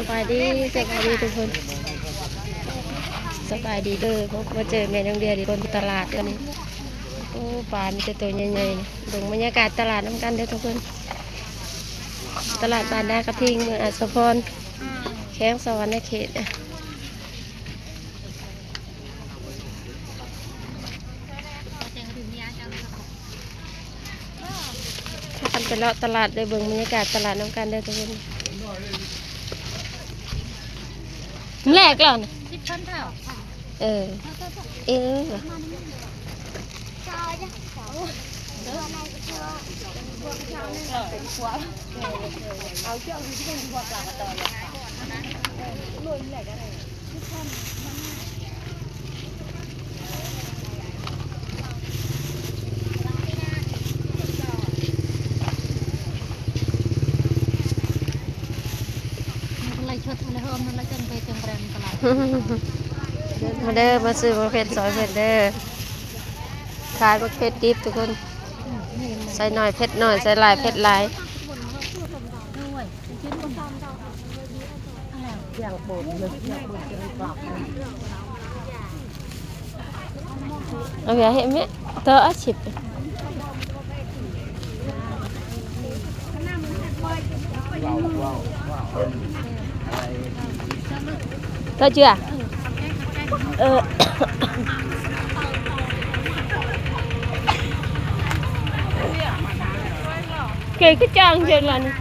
ສະບາຍດີ ສະບາຍດີທຸກຄົນ ສະບາຍດີເດີ. ພົບມາເຈີແມ່ນ້ອງເດຍຢູ່ບົນຕະຫຼາດເດີນີ້. ໂອ້ ປາມີແຕ່ໂຕໃຫຍ່ໆ. ເບິ່ງບັນຍາກາດຕະຫຼາດນຳກັນເດີທຸກຄົນ. ຕະຫຼາດບ້ານນາກະທິງ ເມືອງອາດສະພອນ ແຂວງສະຫວັນນະເຂດ. ພາກັນໄປເລາະຕະຫຼາດເດີ ເບິ່ງບັນຍາກາດຕະຫຼາດນຳກັນເດີທຸກຄົນ. ແລກແລ້ວນະ ສິບພັນເທົ່າ. ເອີ ເອີ. ມາເດີ ມາຊື້ໝາກເຜັດຊ່ອຍເພິ່ນເດີ. ຂາຍໝາກເຜັດດິບທຸກຄົນ ໃສ່ໜ້ອຍເຜັດໜ້ອຍ ໃສ່ຫຼາຍເຜັດຫຼາຍ. ເອົາເຫືອເຮັດແມ່ ເຕີອາຊີບ ເຕີເຈື່ອ ເອີ ເກີດຄືຈ້າງເດີລະນີ້.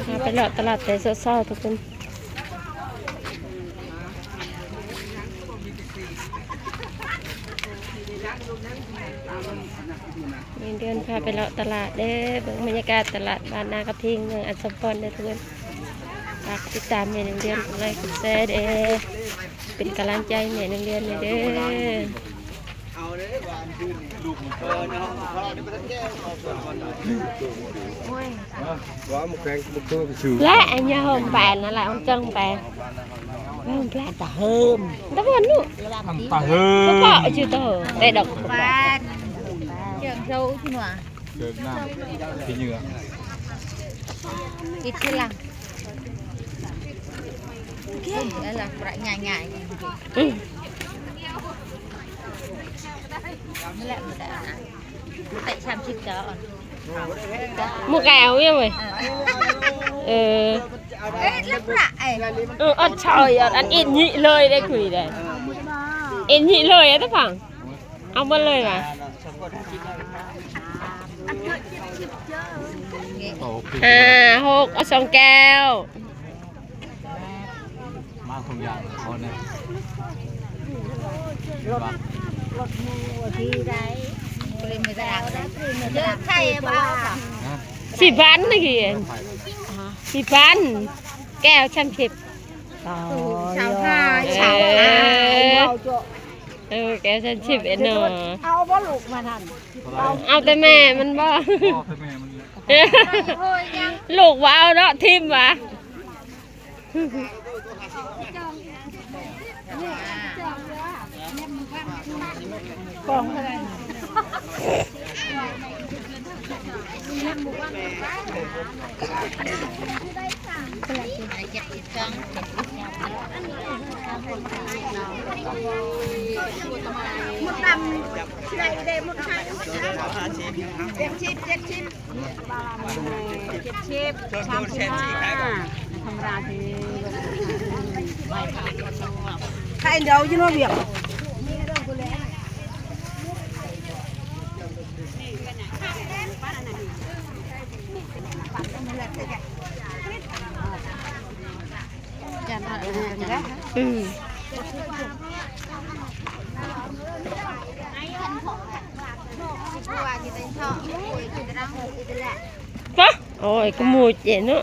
ພາໄປເລາະຕະຫຼາດແຕ່ເຊົ້າໆ ທຸກຄົນ. ແມ່ນ້ອງເດືອນພາໄປເລາະຕະຫຼາດເດີ ເບິ່ງບັນຍາກາດຕະຫຼາດບ້ານນາກະທິງ ເມືອງອາດສະພອນເດີທຸກຄົນ. ຝາກຕິດຕາມແມ່ນ້ອງເດືອນ ກົດໄລ້ກົດແຊເດີ ເປັນກຳລັງໃຈແມ່ນ້ອງເດືອນແດ່ເດີ. ແລະອັນຍາໂຮມແປນນັ້ນແຫຼະ ມັນເຈີງແປນ ໂຮມແປນຕາເຮີມ ຕາເຮີມ ຕາເຮີມ ສະເພາະຢູ່ໂຕແຕ່ດອກແປນ ເຈີງເຊົາຊິໜວ ເຈີງນ້ຳ ຂີ້ເຫຍື້ອ ອີກທີຫຼັງ ເອີ ລະປະງ່າຍໆ ອືມ ແລະ ແຕ່ສາມສິບເຈົ້າ ໝູກແກ້ວເວີຍ ເອີ ເອີ ເອີ ອັດຊອຍ ອັດ ອັນອິດຍິເລີຍໄດ້ຄຸຍໄດ້ ອິດຍິເລີຍຕະພັງ ເອົາໝົດເລີຍຫວາ ຫ້າ ຫົກ ເອົາສອງແກ້ວ. ມາທຸກຢ່າງ ຂໍແນ່ ລົດ ລົດໝູ່ທີ່ໃດ ເດີນໄທບໍ່ເອົາ ສິບພັນນະກີ້ ສິບພັນ ແກ້ວສາມສິບ ຊາວຫ້າ ຊາວຫ້າ ເອີ ແກ້ວສາມສິບເອັດເນາະ ເອົາບໍ່ລູກມາຫັ້ນ ເອົາແຕ່ແມ່ມັນບໍ່ ລູກບໍ່ເອົາເນາະ ຖິ້ມຫວາ. ໝົດດຳຊິໄດ້ເດ້ ໝົດໄຂ່ ເຈັດສິບ ເຈັດສິບ ເຈັດສິບ ສາມສິບຫ້າ ທຳມະດາທີ່ ໄຂ່ດຽວຢູ່ເນາະ ວຽກ. ອືມ ໂອ້ຍ ກະໝູເຈເນາະ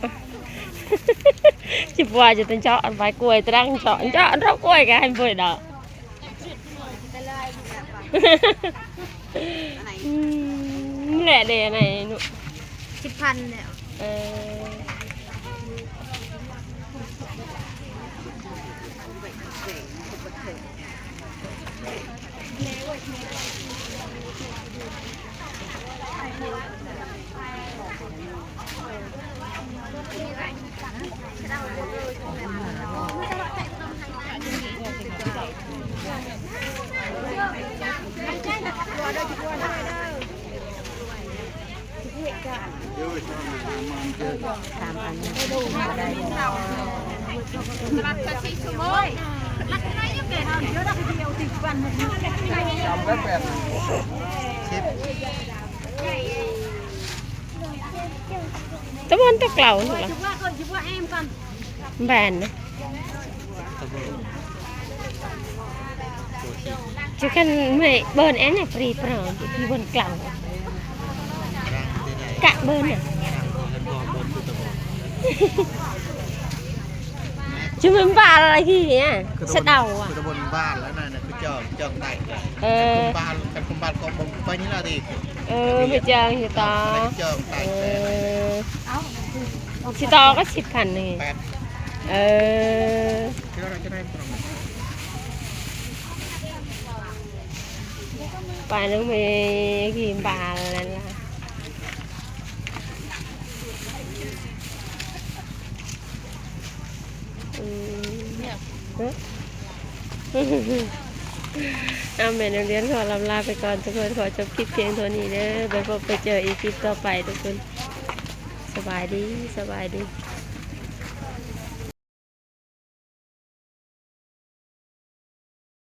ຊິວ່າຈະຕັນເຈາະ ອັນໄປກວຍຕະລັງເຈາະ ເຈາະ ເຈາະກວຍກະໃຫ້ບໍ່ໄດ້ດອກ. ອືມ ແຫຼະເດ ອັນໄນເນາະ ສິບພັນແລ້ວ. ເອີ ສາມອັນ ຕະບອນຕະເກົາ ແບນນະ. ຈະຄັນແມ່ເບິ່ນແອນນະ ປຣີປຣາ ທີ່ເບິ່ນເກົາ ກະເບິ່ນນະ ຈະແມ່ນບ້ານອະໄລທີ່ນີ້ ສະເດົາອະ ຄືຕະບົນບ້ານແລ້ວນະ ຄືເຈົ້າ ເຈົ້າໃຕ້ ເອີ ບ້ານ ຄັນຄົນບ້ານກໍບໍ່ໄປນີ້ລະຕິ ເອີ ໄປເຈີ ຊິຕໍ່ ເອີ ຊິຕໍ່ກໍສິບພັນນີ້ ເອີ ໄປນຳແມ່ກີນບານນັ້ນລະ ອືມ ເນາະ ເອົາ ແມ່ນາງດຽນຂໍລຳລາໄປກ່ອນທຸກຄົນ ຂໍຈົບຄລິບພຽງເທົ່ານີ້ເດີ ໄປພົບໄປເຈີອີພີຕໍ່ໄປທຸກຄົນ ສະບາຍດີ ສະບາຍດີ.